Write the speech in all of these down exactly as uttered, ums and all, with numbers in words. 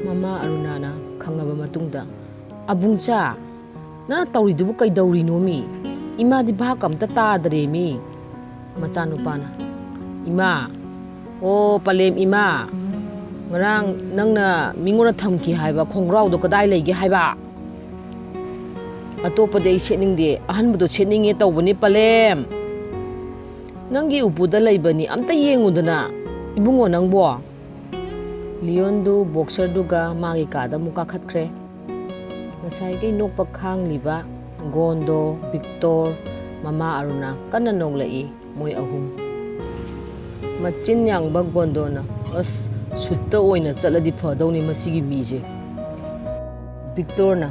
ꯃꯃꯥ ꯑꯔꯨꯅꯥꯅ ꯈꯪꯉꯕ ꯃꯇꯨꯡꯗ, "ꯑꯕꯨꯡꯆꯥ, ꯅꯪꯅ ꯇꯧꯔꯤꯗꯨꯕꯨ ꯀꯩꯗꯧꯔꯤꯅꯣꯃꯤ? ꯏꯃꯥꯗꯤ ꯚꯥꯞꯀ ꯑꯝꯇ ꯇꯥꯗ꯭ꯔꯦꯃꯤ"꯫ ꯃꯆꯥꯅꯨꯄꯥꯅ, "ꯏꯃꯥ, ꯑꯣ ꯄꯂꯦꯝ ꯏꯃꯥ, ꯉꯔꯥꯡ ꯅꯪꯅ ꯃꯤꯉꯣꯟꯗ ꯊꯝꯈꯤ ꯍꯥꯏꯕ ꯈꯣꯡꯒ꯭ꯔꯥꯎꯗꯣ ꯀꯗꯥꯏ ꯂꯩꯒꯦ ꯍꯥꯏꯕ? ꯑꯇꯣꯞꯄꯗꯤ ꯑꯩ ꯁꯦꯠꯅꯤꯡꯗꯦ, ꯑꯍꯟꯕꯗꯣ ꯁꯦꯠꯅꯤꯡꯉꯦ ꯇꯧꯕꯅꯤ ꯄꯂꯦꯝ꯫ ꯅꯪꯒꯤ ꯎꯄꯨꯗ ꯂꯩꯕꯅꯤ, ꯑꯝꯇ ꯌꯦꯡꯉꯨꯗꯅ ꯏꯕꯨꯡꯉꯣ ꯅꯪꯕꯣ"꯫ ꯂꯤꯌꯣꯟꯗꯨ ꯕꯣꯛꯁꯔꯗꯨꯒ ꯃꯥꯒꯤ ꯀꯥꯗ ꯑꯃꯨꯛ ꯀꯥꯈꯠꯈ꯭ꯔꯦ꯫ ꯉꯁꯥꯏꯒꯤ ꯅꯣꯛꯄ ꯈꯥꯡꯂꯤꯕ ꯒꯣꯟꯗꯣ, ꯚꯤꯛꯇꯣꯔ, ꯃꯃꯥ ꯑꯔꯨꯅꯥ ꯀꯟꯅ ꯅꯣꯛꯂꯛꯏ꯫ ꯃꯣꯏ ꯑꯍꯨꯝ ꯃꯆꯤꯟ ꯌꯥꯡꯕ ꯒꯣꯟꯗꯣꯅ, "ꯑꯁ, ꯁꯨꯠꯇ ꯑꯣꯏꯅ ꯆꯠꯂꯗꯤ ꯐꯗꯧꯅꯤ ꯃꯁꯤꯒꯤ ꯃꯤꯁꯦ"꯫ ꯚꯤꯛꯇꯣꯔꯅ,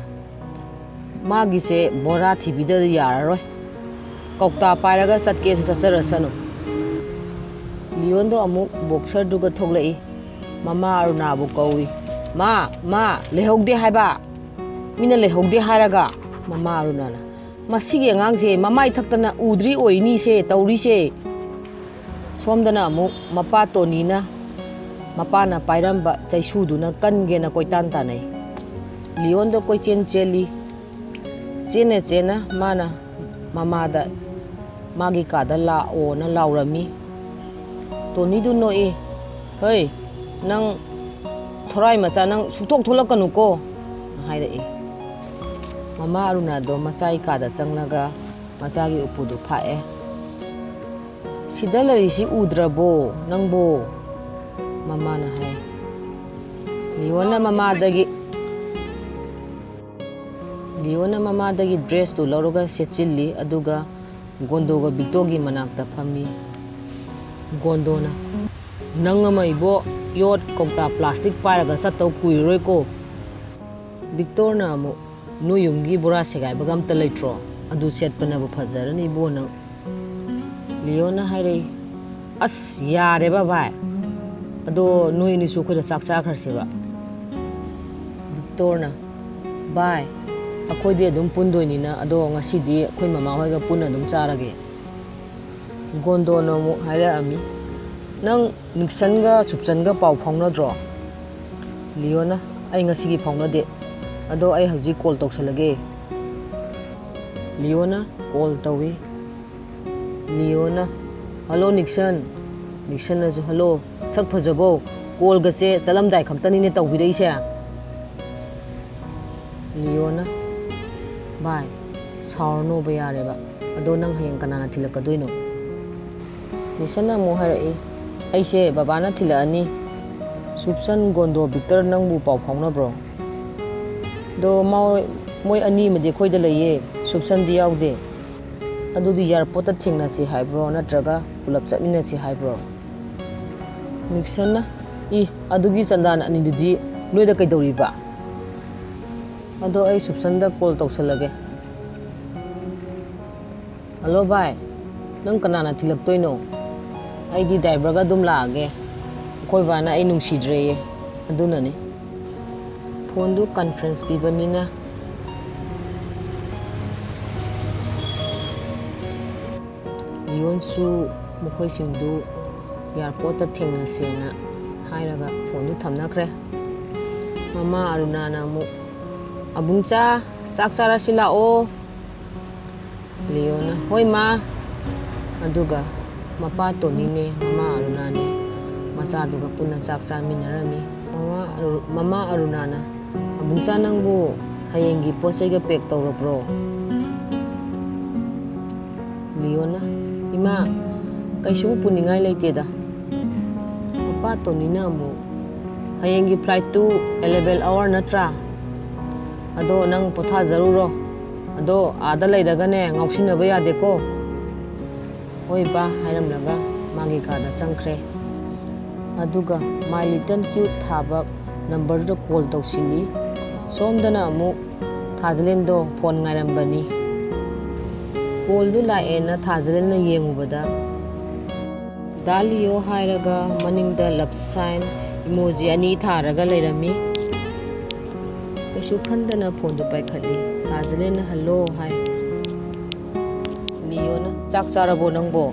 "ꯃꯥꯒꯤꯁꯦ ꯕꯣꯔꯥ ꯊꯤꯕꯤꯗꯗꯤ ꯌꯥꯔꯔꯣꯏ꯫ ꯀꯧꯇꯥ ꯄꯥꯏꯔꯒ ꯆꯠꯀꯦꯁꯨ ꯆꯠꯆꯔꯁꯅꯨ"꯫ ꯂꯤꯌꯣꯟꯗꯣ ꯑꯃꯨꯛ ꯕꯣꯛꯁꯔꯗꯨꯒ ꯊꯣꯛꯂꯛꯏ꯫ ꯃꯃꯥ ꯑꯔꯨꯅꯥꯕꯨ ꯀꯧꯏ꯫ "ꯃꯥ, ꯃꯥ, ꯂꯩꯍꯧꯗꯦ ꯍꯥꯏꯕ꯫ ꯃꯤꯅ ꯂꯩꯍꯧꯗꯦ ꯍꯥꯏꯔꯒ"꯫ ꯃꯃꯥ ꯑꯔꯨꯅꯥꯅ, "ꯃꯁꯤꯒꯤ ꯑꯉꯥꯡꯁꯦ ꯃꯃꯥꯏ ꯊꯛꯇꯅ ꯎꯗ꯭ꯔꯤ ꯑꯣꯏꯔꯤꯅꯤꯁꯦ ꯇꯧꯔꯤꯁꯦ"꯫ ꯁꯣꯝꯗꯅ ꯑꯃꯨꯛ ꯃꯄꯥ ꯇꯣꯅꯤꯅ ꯃꯄꯥꯅ ꯄꯥꯏꯔꯝꯕ ꯆꯩꯁꯨꯗꯨꯅ ꯀꯟꯒꯦꯅ ꯀꯣꯏꯇꯥꯟ ꯇꯥꯟꯅꯩ꯫ ꯂꯤꯌꯣꯟꯗꯣ ꯀꯣꯏꯆꯦꯟ ꯆꯦꯜꯂꯤ꯫ ꯆꯦꯟꯅ ꯆꯦꯟꯅ ꯃꯥꯅ ꯃꯃꯥꯗ ꯃꯥꯒꯤ ꯀꯥꯗ ꯂꯥꯛꯑꯣꯅ ꯂꯥꯎꯔꯝꯃꯤ꯫ ꯇꯣꯅꯤꯗꯨ ꯅꯣꯛꯏ꯫ "ꯍꯩ, ꯅꯪ ꯊꯣꯔꯥꯏ ꯃꯆꯥ, ꯅꯪ ꯁꯨꯛꯊꯣꯛ ꯊꯣꯛꯂꯛꯀꯅꯨꯀꯣ" ꯍꯥꯏꯔꯛꯏ꯫ ꯃꯃꯥ ꯑꯔꯨꯅꯥꯗꯣ ꯃꯆꯥꯒꯤ ꯀꯥꯗ ꯆꯪꯂꯒ ꯃꯆꯥꯒꯤ ꯎꯄꯨꯗꯨ ꯐꯥꯛꯑꯦ꯫ "ꯁꯤꯗ ꯂꯩꯔꯤꯁꯤ ꯎꯗ꯭ꯔꯕꯣ ꯅꯪꯕꯣ?" ꯃꯃꯥꯅ ꯍꯥꯏ꯫ ꯂꯤꯌꯣꯟꯅ ꯃꯃꯥꯗꯒꯤ, ꯂꯤꯌꯣꯟꯅ ꯃꯃꯥꯗꯒꯤ ꯗ꯭ꯔꯦꯁꯇꯨ ꯂꯧꯔꯒ ꯁꯦꯠꯆꯤꯜꯂꯤ, ꯑꯗꯨꯒ ꯒꯣꯟꯗꯣꯒ ꯕꯤꯛꯇꯣꯒꯤ ꯃꯅꯥꯛꯇ ꯐꯝꯃꯤ꯫ ꯒꯣꯟꯗꯣꯅ, "ꯅꯪ ꯑꯃ ꯏꯕꯣ, ꯌꯣꯠ ꯀꯧꯇꯥ ꯄ꯭ꯂꯥꯁꯇꯤꯛ ꯄꯥꯏꯔꯒ ꯆꯠꯇꯧ ꯀꯨꯏꯔꯔꯣꯏꯀꯣ"꯫ ꯕꯤꯛꯇꯣꯔꯅ ꯑꯃꯨꯛ, "ꯅꯣꯏ ꯌꯨꯝꯒꯤ ꯕꯣꯔꯥ ꯁꯦꯒꯥꯏꯕꯒ ꯑꯝꯇ ꯂꯩꯇ꯭ꯔꯣ? ꯑꯗꯨ ꯁꯦꯠꯄꯅꯕꯨ ꯐꯖꯔꯅꯤ ꯏꯕꯣ ꯅꯪ"꯫ ꯂꯤꯌꯣꯅ ꯍꯥꯏꯔꯛꯏ, "ꯑꯁ, ꯌꯥꯔꯦꯕ ꯚꯥꯏ, ꯑꯗꯣ ꯅꯣꯏ ꯑꯅꯤꯁꯨ ꯑꯩꯈꯣꯏꯗ ꯆꯥꯛ ꯆꯥꯈ꯭ꯔꯁꯦꯕ"꯫ ꯕꯤꯛꯇꯣꯔꯅ, "ꯚꯥꯏ, ꯑꯩꯈꯣꯏꯗꯤ ꯑꯗꯨꯝ ꯄꯨꯟꯗꯣꯏꯅꯤꯅ, ꯑꯗꯣ ꯉꯁꯤꯗꯤ ꯑꯩꯈꯣꯏ ꯃꯃꯥ ꯍꯣꯏꯒ ꯄꯨꯟꯅ ꯑꯗꯨꯝ ꯆꯥꯔꯒꯦ"꯫ ꯒꯣꯟꯗꯣꯅ ꯑꯃꯨꯛ ꯍꯥꯏꯔꯛꯑꯝꯃꯤ, "ꯅꯪ ꯅꯤꯛꯁꯟꯒ ꯁꯨꯞꯆꯟꯒ ꯄꯥꯎ ꯐꯥꯎꯅꯗ꯭ꯔꯣ?" ꯂꯤꯌꯣꯅ, "ꯑꯩ ꯉꯁꯤꯒꯤ ꯐꯥꯎꯅꯗꯦ꯫ ꯑꯗꯣ ꯑꯩ ꯍꯧꯖꯤꯛ ꯀꯣꯜ ꯇꯧꯁꯜꯂꯒꯦ꯫" ꯂꯤꯌꯣꯅ ꯀꯣꯜ ꯇꯧꯏ꯫ ꯂꯤꯌꯣꯅ, "ꯍꯜꯂꯣ ꯅꯤꯛꯁꯟ꯫" ꯅꯤꯛꯁꯟꯅꯁꯨ, "ꯍꯜꯂꯣ꯫ ꯁꯛ ꯐꯖꯕꯧ, ꯀꯣꯜꯒꯁꯦ ꯆꯠꯂꯝꯗꯥꯏ ꯈꯛꯇꯅꯤꯅꯦ ꯇꯧꯕꯤꯔꯛꯏꯁꯦ꯫" ꯂꯤꯌꯣꯅ, "ꯚꯥꯏ, ꯁꯥꯎꯔꯅꯣꯕ, ꯌꯥꯔꯦꯕ꯫ ꯑꯗꯣ ꯅꯪ ꯍꯌꯦꯡ ꯀꯅꯥꯅ ꯊꯤꯜꯂꯛꯀꯗꯣꯏꯅꯣ?" ꯅꯤꯛꯁꯟꯅ ꯑꯃꯨꯛ ꯍꯥꯏꯔꯛꯏ, "ꯑꯩꯁꯦ ꯕꯕꯥꯅ ꯊꯤꯜꯂꯛꯑꯅꯤ꯫ ꯁꯨꯞꯁꯟ ꯒꯣꯟꯗꯣ ꯕꯤꯛꯇꯔ ꯅꯪꯕꯨ ꯄꯥꯎ ꯐꯥꯎꯅꯕ꯭ꯔꯣ?" "ꯑꯗꯣ ꯃꯣꯏ, ꯃꯣꯏ ꯑꯅꯤꯃꯗꯤ ꯑꯩꯈꯣꯏꯗ ꯂꯩꯌꯦ, ꯁꯨꯞꯁꯟꯗꯤ ꯌꯥꯎꯗꯦ꯫ ꯑꯗꯨꯗꯤ ꯑꯦꯌꯥꯔꯄꯣꯔꯠꯇ ꯊꯦꯡꯅꯁꯤ ꯍꯥꯏꯕ꯭ꯔꯣ, ꯅꯠꯇ꯭ꯔꯒ ꯄꯨꯂꯞ ꯆꯠꯃꯤꯟꯅꯁꯤ ꯍꯥꯏꯕ꯭ꯔꯣ?" ꯅꯤꯛꯁꯟꯅ, "ꯏ, ꯑꯗꯨꯒꯤ ꯆꯟꯗꯥꯟ ꯑꯅꯤꯗꯨꯗꯤ ꯅꯣꯏꯗ ꯀꯩꯗꯧꯔꯤꯕ? ꯑꯗꯣ ꯑꯩ ꯁꯨꯞꯁꯟꯗ ꯀꯣꯜ ꯇꯧꯁꯜꯂꯒꯦ꯫" "ꯍꯜꯂꯣ ꯚꯥꯏ, ꯅꯪ ꯀꯅꯥꯅ ꯊꯤꯜꯂꯛꯇꯣꯏꯅꯣ? ꯑꯩꯗꯤ ꯗ꯭ꯔꯥꯏꯚꯔꯒ ꯑꯗꯨꯝ ꯂꯥꯛꯑꯒꯦ꯫ ꯑꯩꯈꯣꯏ ꯕꯥꯅ ꯑꯩ ꯅꯨꯡꯁꯤꯗ꯭ꯔꯦꯌꯦ, ꯑꯗꯨꯅꯅꯤ꯫" ꯐꯣꯟꯗꯨ ꯀꯟꯐ꯭ꯔꯦꯟꯁ ꯄꯤꯕꯅꯤꯅ ꯂꯤꯌꯣꯟꯁꯨ ꯃꯈꯣꯏꯁꯤꯡꯗꯨ ꯑꯦꯌꯥꯔꯄꯣꯔꯠꯇ ꯊꯦꯡꯅꯁꯦꯅ ꯍꯥꯏꯔꯒ ꯐꯣꯟꯗꯨ ꯊꯝꯅꯈ꯭ꯔꯦ꯫ ꯃꯃꯥ ꯑꯔꯨꯅꯥꯅ ꯑꯃꯨꯛ, "ꯑꯕꯨꯡꯆꯥ, ꯆꯥꯛ ꯆꯥꯔꯁꯤ ꯂꯥꯛꯑꯣ꯫" ꯂꯤꯌꯣꯅ, "ꯍꯣꯏ ꯃꯥ꯫" ꯑꯗꯨꯒ ꯃꯄꯥ ꯇꯣꯅꯤꯅꯦ, ꯃꯃꯥ ꯑꯔꯨꯅꯥꯅꯦ, ꯃꯆꯥꯗꯨꯒ ꯄꯨꯟꯅ ꯆꯥꯛ ꯆꯥꯃꯤꯟꯅꯔꯝꯃꯤ꯫ ꯃꯃꯥ ꯑꯔꯨ-, ꯃꯃꯥ ꯑꯔꯨꯅꯥꯅ, "ꯑꯕꯨꯡꯆꯥ, ꯅꯪꯕꯨ ꯍꯌꯦꯡꯒꯤ ꯄꯣꯠ ꯆꯩꯒ ꯄꯦꯛ ꯇꯧꯔꯕ꯭ꯔꯣ?" ꯂꯤꯌꯣꯅ, "ꯏꯃꯥ, ꯀꯩꯁꯨ ꯄꯨꯅꯤꯡꯉꯥꯏ ꯂꯩꯇꯦꯗ꯫" ꯃꯄꯥ ꯇꯣꯅꯤꯅ ꯑꯃꯨꯛ, "ꯍꯌꯦꯡꯒꯤ ꯐ꯭ꯂꯥꯏꯠꯇꯨ ꯑꯦꯂꯦꯚꯦꯟ ꯑꯋꯥꯔ ꯅꯠꯇ꯭ꯔꯥ? ꯑꯗꯣ ꯅꯪ ꯄꯣꯊꯥꯖꯔꯨꯔꯣ꯫ ꯑꯗꯣ ꯑꯥꯗ ꯂꯩꯔꯒꯅꯦ, ꯉꯥꯎꯁꯤꯟꯅꯕ ꯌꯥꯗꯦꯀꯣ꯫" "ꯍꯣꯏ ꯕꯥ" ꯍꯥꯏꯔꯝꯂꯒ ꯃꯥꯒꯤ ꯀꯥꯗ ꯆꯪꯈ꯭ꯔꯦ꯫ ꯑꯗꯨꯒ "My Little Cute" ꯊꯥꯕ ꯅꯝꯕꯔꯗꯨꯗ ꯀꯣꯜ ꯇꯧꯁꯤꯜꯂꯤ꯫ ꯁꯣꯝꯗꯅ ꯑꯃꯨꯛ ꯊꯥꯖꯂꯦꯟꯗꯣ ꯐꯣꯟ ꯉꯥꯏꯔꯝꯕꯅꯤ꯫ ꯀꯣꯜꯗꯨ ꯂꯥꯛꯑꯦꯅ ꯊꯥꯖꯂꯦꯟꯅ ꯌꯦꯡꯉꯨꯕꯗ, ꯗꯥ ꯂꯤꯌꯣ ꯍꯥꯏꯔꯒ ꯃꯅꯤꯡꯗ ꯂꯞ ꯁꯥꯏꯟ ꯏꯃꯣꯖꯤ ꯑꯅꯤ ꯊꯥꯔꯒ ꯂꯩꯔꯝꯃꯤ꯫ ꯀꯩꯁꯨ ꯈꯟꯗꯅ ꯐꯣꯟꯗꯨ ꯄꯥꯏꯈꯠꯂꯤ꯫ ꯊꯥꯖꯂꯦꯟꯅ "ꯍꯜꯂꯣ" ꯍꯥꯏ꯫ ꯂꯤꯌꯣꯅ, "ꯆꯥꯛ ꯆꯥꯔꯕꯣ ꯅꯪꯕꯣ?"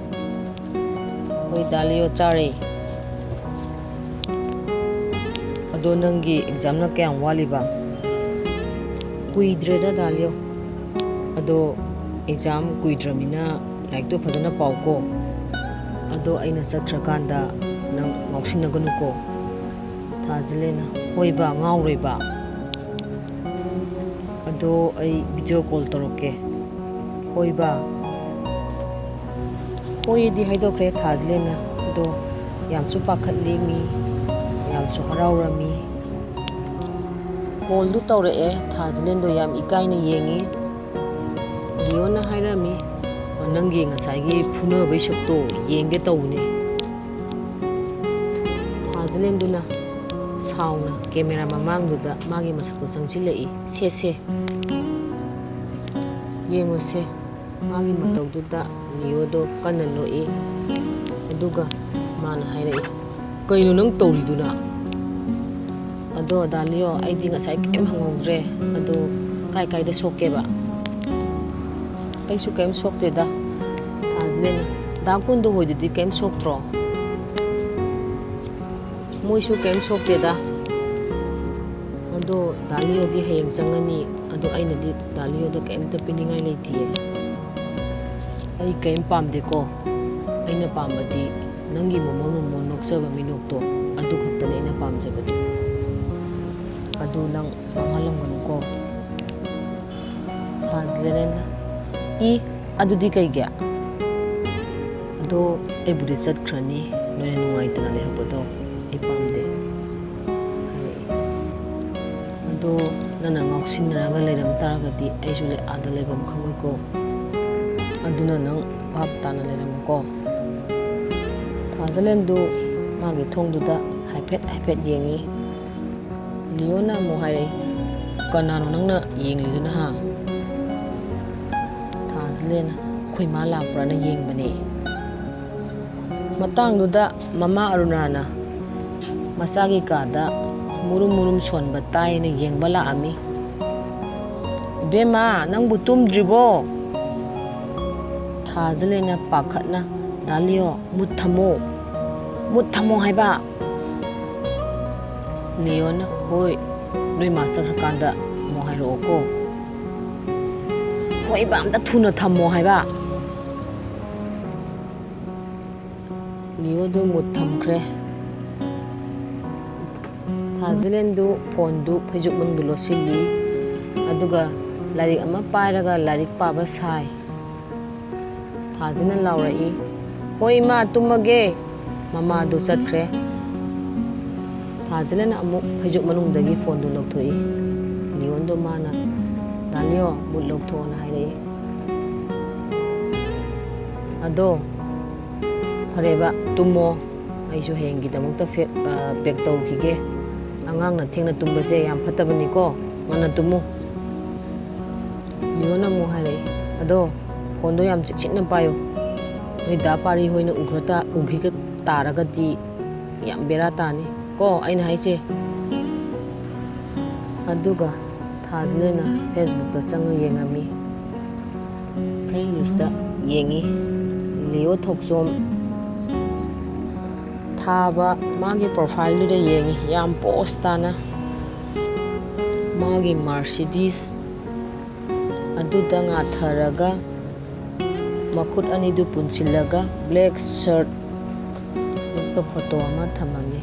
"ꯍꯣꯏ ꯗꯥ ꯂꯤꯌꯣ, ꯆꯥꯔꯦ꯫" ꯑꯗꯣ ꯅꯪꯒꯤ ꯑꯦꯛꯖꯥꯝꯅ ꯀꯌꯥꯝ ꯋꯥꯠꯂꯤꯕ? ꯀꯨꯏꯗ꯭ꯔꯦꯗ ꯗꯥꯂꯤꯌꯣ꯫ ꯑꯗꯣ ꯑꯦꯛꯖꯥꯝ ꯀꯨꯏꯗ꯭ꯔꯃꯤꯅ ꯂꯥꯏꯔꯤꯛꯇꯣ ꯐꯖꯅ ꯄꯥꯎꯀꯣ꯫ ꯑꯗꯣ ꯑꯩꯅ ꯆꯠꯈ꯭ꯔꯀꯥꯟꯗ ꯅꯪ ꯉꯥꯎꯁꯤꯟꯅꯒꯅꯨꯀꯣ꯫ ꯊꯥꯖꯂꯦꯅ, ꯍꯣꯏꯕ, ꯉꯥꯎꯔꯣꯏꯕ꯫ ꯑꯗꯣ ꯑꯩ ꯚꯤꯗꯤꯑꯣ ꯀꯣꯜ ꯇꯧꯔꯛꯀꯦ꯫ ꯍꯣꯏꯕ꯫ ꯍꯣꯏꯗꯤ ꯍꯥꯏꯗꯣꯛꯈ꯭ꯔꯦ ꯊꯥꯖꯂꯦꯅ꯫ ꯑꯗꯣ ꯌꯥꯝꯁꯨ ꯄꯥꯈꯠꯂꯤ ꯃꯤ, ꯌꯥꯝꯁꯨ ꯍꯔꯥꯎꯔꯝꯃꯤ꯫ ꯀꯣꯜꯗꯨ ꯇꯧꯔꯛꯑꯦ, ꯊꯥꯖꯂꯦꯟꯗꯣ ꯌꯥꯝ ꯏꯀꯥꯏꯅ ꯌꯦꯡꯉꯤ꯫ ꯂꯤꯌꯣꯅ ꯍꯥꯏꯔꯝꯃꯤ, "ꯑꯣ, ꯅꯪꯒꯤ ꯉꯁꯥꯏꯒꯤ ꯐꯨꯅꯕꯩ ꯁꯛꯇꯣ ꯌꯦꯡꯒꯦ ꯇꯧꯕꯅꯦ"꯫ ꯊꯥꯖꯂꯦꯟꯗꯨꯅ ꯁꯥꯎꯅ ꯀꯦꯃꯦꯔꯥ ꯃꯃꯥꯡꯗꯨꯗ ꯃꯥꯒꯤ ꯃꯁꯛꯇꯣ ꯆꯪꯁꯤꯜꯂꯛꯏ꯫ "ꯁꯦ, ꯁꯦ, ꯌꯦꯡꯉꯨꯁꯦ"꯫ ꯃꯥꯒꯤ ꯃꯇꯧꯗꯨꯗ ꯂꯤꯌꯣꯗꯣ ꯀꯟꯅ ꯅꯣꯛꯏ꯫ ꯑꯗꯨꯒ ꯃꯥꯅ ꯍꯥꯏꯔꯛꯏ, "ꯀꯩꯅꯣ ꯅꯪ ꯇꯧꯔꯤꯗꯨꯅ?" "ꯑꯗꯣ ꯗꯥ ꯂꯤꯌꯣ, ꯑꯩꯗꯤ ꯉꯁꯥꯏ ꯀꯩꯝ ꯍꯪꯍꯧꯗ꯭ꯔꯦ꯫ ꯑꯗꯣ ꯀꯥꯏ ꯀꯥꯏꯗ ꯁꯣꯛꯀꯦꯕ?" "ꯑꯩꯁꯨ ꯀꯩꯝ ꯁꯣꯛꯇꯦꯗ"꯫ ꯊꯥꯖꯂꯦꯟꯅ, "ꯗꯥ ꯀꯨꯟꯗꯣ ꯍꯣꯏꯗꯨꯗꯤ ꯀꯩꯝ ꯁꯣꯛꯇ꯭ꯔꯣ?" "ꯃꯣꯏꯁꯨ ꯀꯩꯝ ꯁꯣꯛꯇꯦꯗ꯫ ꯑꯗꯣ ꯗꯥ ꯂꯤꯌꯣꯗꯤ ꯍꯌꯦꯡ ꯆꯪꯉꯅꯤ꯫ ꯑꯗꯣ ꯑꯩꯅꯗꯤ ꯗꯥ ꯂꯤꯌꯣꯗ ꯀꯩꯝꯇ ꯄꯤꯅꯤꯡꯉꯥꯏ ꯂꯩꯇꯤꯌꯦ꯫ ꯑꯩ ꯀꯩꯝ ꯄꯥꯝꯗꯦꯀꯣ꯫ ꯑꯩꯅ ꯄꯥꯝꯕꯗꯤ ꯅꯪꯒꯤ ꯃꯣꯃꯣꯟ ꯃꯣꯃꯣꯟ ꯅꯣꯛꯆꯕ ꯃꯤꯅꯣꯛꯇꯣ, ꯑꯗꯨ ꯈꯛꯇꯅꯦ ꯑꯩꯅ ꯄꯥꯝꯖꯕꯗꯤ꯫ ꯑꯗꯨ ꯅꯪ ꯃꯥꯡꯍꯜꯂꯝꯒꯅꯨꯀꯣ"꯫ ꯊꯥꯖꯂꯦꯟꯅ, "ꯏ, ꯑꯗꯨꯗꯤ ꯀꯩꯒꯤ? ꯑꯗꯣ ꯑꯩꯕꯨꯗꯤ ꯆꯠꯈ꯭ꯔꯅꯤ, ꯅꯣꯏꯅ ꯅꯨꯡꯉꯥꯏꯇꯅ ꯂꯩꯍꯧꯕꯗꯣ ꯑꯩ ꯄꯥꯝꯗꯦ"꯫ "ꯑꯗꯣ ꯅꯪꯅ ꯉꯥꯎꯁꯤꯟꯅꯔꯒ ꯂꯩꯔꯝ ꯇꯥꯔꯒꯗꯤ ꯑꯩꯁꯨ ꯂꯩ-, ꯑꯥꯗ ꯂꯩꯐꯝ ꯈꯪꯉꯣꯏꯀꯣ꯫ ꯑꯗꯨꯅ ꯅꯪ ꯚꯥꯞ ꯇꯥꯅ ꯂꯩꯔꯝꯃꯨꯀꯣ"꯫ ꯊꯥꯖꯂꯦꯟꯗꯨ ꯃꯥꯒꯤ ꯊꯣꯡꯗꯨꯗ ꯍꯥꯏꯐꯦꯠ ꯍꯥꯏꯐꯦꯠ ꯌꯦꯡꯉꯤ꯫ ꯂꯤꯌꯣꯅ ꯑꯃꯨꯛ ꯍꯥꯏꯔꯛꯏ, "ꯀꯅꯥꯅꯣ ꯅꯪꯅ ꯌꯦꯡꯂꯤꯗꯨꯅ, ꯍꯥ?" ꯊꯥꯖꯂꯦꯟꯅ, "ꯑꯩꯈꯣꯏ ꯃꯥ ꯂꯥꯛꯄ꯭ꯔꯥꯅ ꯌꯦꯡꯕꯅꯦ"꯫ ꯃꯇꯥꯡꯗꯨꯗ ꯃꯃꯥ ꯑꯔꯨꯅꯥꯅ ꯃꯆꯥꯒꯤ ꯀꯥꯗ ꯃꯨꯔꯨꯝ ꯃꯨꯔꯨꯝ ꯁꯣꯟꯕ ꯇꯥꯏꯅ ꯌꯦꯡꯕ ꯂꯥꯛꯑꯝꯃꯤ꯫ "ꯏꯕꯦꯝꯃ, ꯅꯪꯕꯨ ꯇꯨꯝꯗ꯭ꯔꯤꯕꯣ?" ꯊꯥꯖꯂꯦꯟꯅ ꯄꯥꯈꯠꯅ, "ꯗꯥ ꯂꯤꯌꯣ, ꯃꯨꯠ ꯊꯝꯃꯣ, ꯃꯨꯠ ꯊꯝꯃꯣ ꯍꯥꯏꯕ"꯫ ꯂꯤꯌꯣꯅ, "ꯍꯣꯏ, ꯅꯣꯏ ꯃꯥ ꯆꯠꯈ꯭ꯔꯀꯥꯟꯗ ꯑꯃꯨꯛ ꯍꯥꯏꯔꯛꯑꯣꯀꯣ꯫ ꯍꯣꯏꯕ, ꯑꯝꯇ ꯊꯨꯅ ꯊꯝꯃꯣ ꯍꯥꯏꯕ"꯫ ꯂꯤꯌꯣꯗꯨ ꯃꯨꯠ ꯊꯝꯈ꯭ꯔꯦ꯫ ꯊꯥꯖꯂꯦꯟꯗꯨ ꯐꯣꯟꯗꯨ ꯐꯩꯖꯨꯞ ꯃꯅꯨꯡꯗ ꯂꯣꯠꯁꯤꯜꯂꯤ꯫ ꯑꯗꯨꯒ ꯂꯥꯏꯔꯤꯛ ꯑꯃ ꯄꯥꯏꯔꯒ ꯂꯥꯏꯔꯤꯛ ꯄꯥꯕ ꯁꯥꯏ꯫ ꯊꯥꯖꯅ ꯂꯥꯎꯔꯛꯏ, "ꯍꯣꯏ ꯏꯃꯥ, ꯇꯨꯝꯃꯒꯦ"꯫ ꯃꯃꯥꯗꯨ ꯆꯠꯈ꯭ꯔꯦ꯫ ꯊꯥꯖꯅ ꯑꯃꯨꯛ ꯐꯩꯖꯨꯞ ꯃꯅꯨꯡꯗꯒꯤ ꯐꯣꯟꯗꯨ ꯂꯧꯊꯣꯛꯏ꯫ ꯂꯤꯌꯣꯟꯗꯣ ꯃꯥꯅ, "ꯗꯥ ꯂꯤꯌꯣ, ꯃꯨꯠ ꯂꯧꯊꯣꯛꯑꯣꯅ ꯍꯥꯏꯔꯛꯏ꯫ ꯑꯗꯣ, ꯐꯔꯦꯕ, ꯇꯨꯝꯃꯣ꯫ ꯑꯩꯁꯨ ꯍꯌꯦꯡꯒꯤꯗꯃꯛꯇ ꯐꯦ-, ꯑ, ꯄꯦꯛ ꯇꯧꯈꯤꯒꯦ꯫ ꯑꯉꯥꯡꯅ ꯊꯦꯡꯅ ꯇꯨꯝꯕꯁꯦ ꯌꯥꯝ ꯐꯠꯇꯕꯅꯤꯀꯣ꯫ ꯉꯟꯅ ꯇꯨꯝꯃꯨ"꯫ ꯂꯤꯌꯣꯅ ꯑꯃꯨꯛ ꯍꯥꯏꯔꯛꯏ, "ꯑꯗꯣ, ꯐꯣꯟꯗꯣ ꯌꯥꯝ ꯆꯦꯛꯁꯤꯟꯅ ꯄꯥꯏꯌꯨ꯫ ꯅꯣꯏ ꯗꯥ ꯄꯥꯔꯤ ꯍꯣꯏꯅ ꯎꯈ꯭ꯔ ꯇꯥ-, ꯎꯈꯤꯒ ꯇꯥꯔꯒꯗꯤ ꯌꯥꯝ ꯕꯦꯔꯥ ꯇꯥꯅꯤ ꯀꯣ ꯑꯩꯅ ꯍꯥꯏꯁꯦ"꯫ ꯑꯗꯨꯒ ꯊꯥꯖꯂꯦꯅ Facebook-ꯇ ꯆꯪꯉ ꯌꯦꯡꯉꯝꯃꯤ꯫ Friend list-ꯇ ꯌꯦꯡꯉꯤ꯫ ꯂꯤꯌꯣ ꯊꯣꯛꯆꯣꯝ ꯊꯥꯕ ꯃꯥꯒꯤ profile-ꯗꯨꯗ ꯌꯦꯡꯉꯤ꯫ ꯌꯥꯝ posh ꯇꯥꯅ ꯃꯥꯒꯤ Mercedes ꯑꯗꯨꯗ ꯉꯥꯊꯔꯒ ꯃꯈꯨꯠ ꯑꯅꯤꯗꯨ ꯄꯨꯟꯁꯤꯜꯂꯒ black shirt ꯂꯤꯠꯄ photo ꯑꯃ ꯊꯝꯃꯝꯃꯤ꯫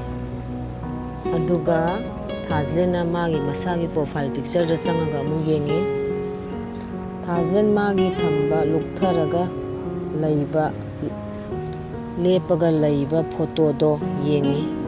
ꯑꯗꯨꯒ ꯊꯥꯖꯂꯦꯟꯅ ꯃꯥꯒꯤ ꯃꯁꯥꯒꯤ profile picture-ꯗ ꯆꯪꯉꯒ ꯑꯃꯨꯛ ꯌꯦꯡꯉꯤ꯫ ꯊꯥꯖꯂꯦꯟ ꯃꯥꯒꯤ ꯊꯝꯕ ꯂꯨꯛꯊꯔꯒ ꯂꯩꯕ, ꯂꯦꯞꯄꯒ ꯂꯩꯕ photo-ꯗꯣ ꯌꯦꯡꯉꯤ꯫